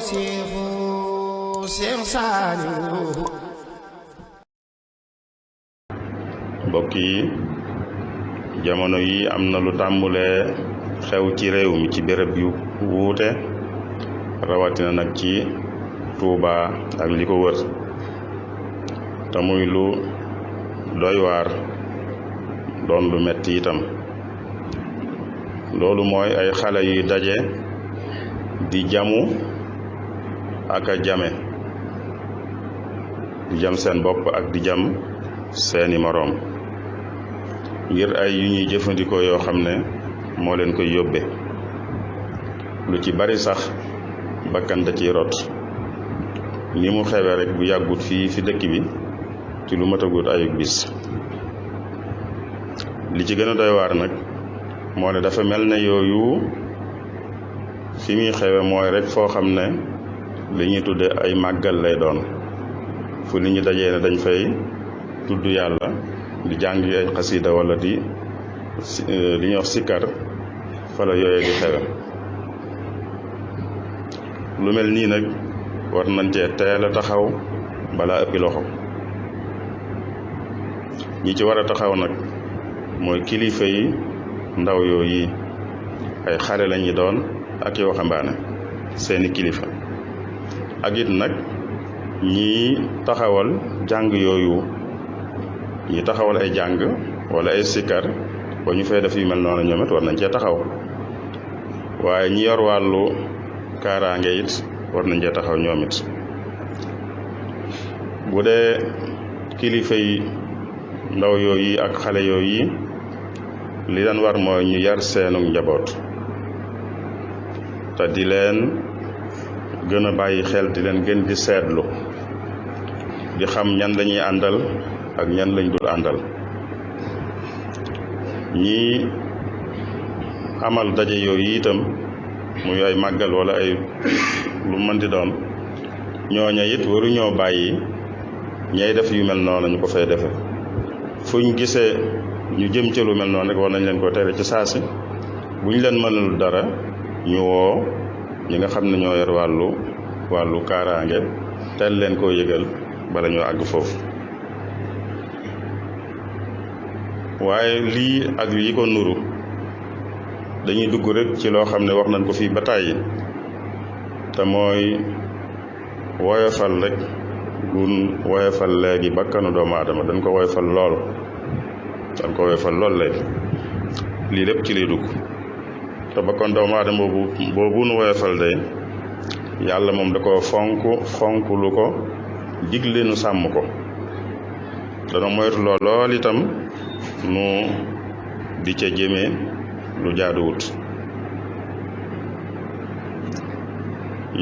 seexu Seex Saaliw. mbokk yi jamono yi am na lu tàmbulee xew ci réew mi ci béréb yu wuute rawatina nag ci Tuuba ak li ko wër te muy lu doy waar doon lu metti itam. loolu mooy ay xale yuy daje di jamu ak a jame di jam seen bopp ak di jam seeni moroom ngir ay yu ñuy jëfandikoo yoo xam ne moo leen koy yóbbe lu ci bari sax bakkan da ciy rot ni mu xewe rek bu yàggut fii fi dëkk bi ci lu matagut ayub bis. li ci gën a doy waar nag moo ne dafa mel ne yooyu fi muy xewe mooy rek foo xam ne li ñuy tudde ay màggal lay doon fu li ñu dajee ne dañ fay tudd yàlla di jàng ay xasida wala di li ñuy wax sikkar fa la yooyee di xewe. lu mel nii nag war nañ cee teel a taxaw balaa ëppi loxo. ñi ci war a taxaw nag mooy kilifa yi ndaw yooyu ay xale lañuy doon ak yoo waxambaane seeni kilifa ak it nag ñi taxawal jàng yooyu ñi taxawal ay jàng wala ay sikkar ba ñu fay def yu mel noonu ñoom it war nañ cee taxaw waaye ñi yor wàllu kaaraange it war nañ cee taxaw ñoom it. bu dee kilifa yi ndaw yooyu ak xale yooyu li leen war mooy ñu yar seenu njaboot te di leen gën a bàyyi xel di leen gën di seetlu di xam ñan lañuy àndal ak ñan lañ dul àndal. ñi amal daje yooyu itam muy ay màggal wala ay lu mën di doon ñooña it waruñoo bàyyi ñay def yu mel noonu ñu ko fay defe fuñ gisee ñu jëm ci lu mel noonu rek war nañ leen ko tere ci saasi buñ leen mënul dara ñu woo ñi nga xam ne ñoo yor wàllu kaaraange teel leen koo yëgal bala ñoo àgg foofu. waaye lii ak yi ko nuru dañuy dugg rek ci loo xam ne wax nañ ko fii ba tàyyi te mooy woyofal rek gun woyofal léegi bakkanu doomu aadama dañ ko woyofal lool léegi lii lépp ci lay dugg te bakkan doomu aadama boobu nu woyofal day yàlla moom da ko fonk lu ko digle nu sàmm ko dana moytu lool itam nu di ca jëmee lu jaaduwut.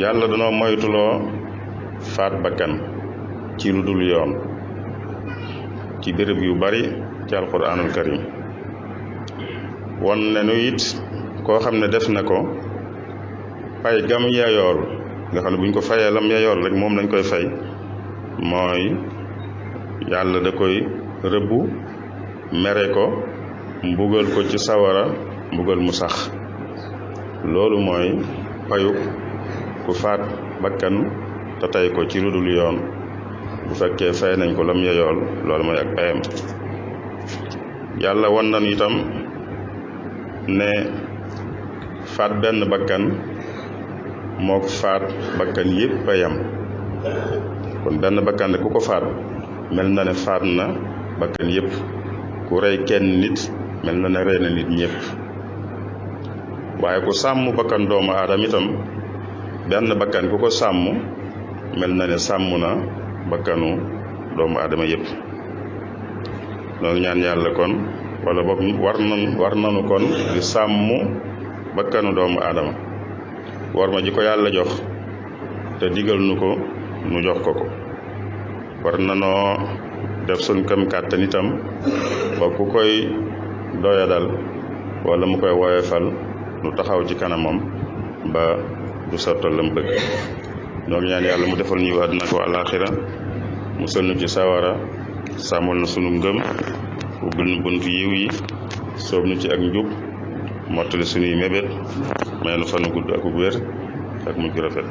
yàlla danoo moytuloo faat bakkan ci lu dul yoon ci béréb yu bari ci alquranul karim won nañu it koo xam ne def na ko pay gam yayool nga xam ne buñ ko fayee lam yayool rek moom lañ koy fay mooy yàlla da koy rëbbu mere ko mbugal ko ci sawara mbugal mu sax. loolu mooy payu ku faat bakkan te tey ko ci lu dul yoon bu fekkee fay nañ ko lam yayool loolu mooy ak payam. yàlla won nañu itam ne faat benn bakkan moo ko faat bakkan yépp a yam kon benn bakkan ku ko faat mel na ne faat na bakkan yépp ku rey kenn nit mel na ne rey na nit ñépp. waaye ku sàmm bakkan doomu aadama itam benn bakkan ku ko sàmm mel na ne sàmm na bakkanu doomu aadama yépp. noonu ñaan yàlla kon wala boog war nanu kon di sàmm bakkanu doomu aadama war ma ji ko yàlla jox te digal nu ko nu jox ko war nanoo def suñ kam kàttan itam ba ku koy doyadal wala mu koy woyofal nu taxaw ci kanamam ba du sottal lam bëgg. ñoo ngi ñaan yàlla mu defal ñu àddina ko àllaaxira musal nu ci sawara sàmmal na sunu ngëm ubbil nu buntu yiw yi soob nu ci ak njub mottali sunuy mébét may nu fanu gudd ak wér ak mujj rafet.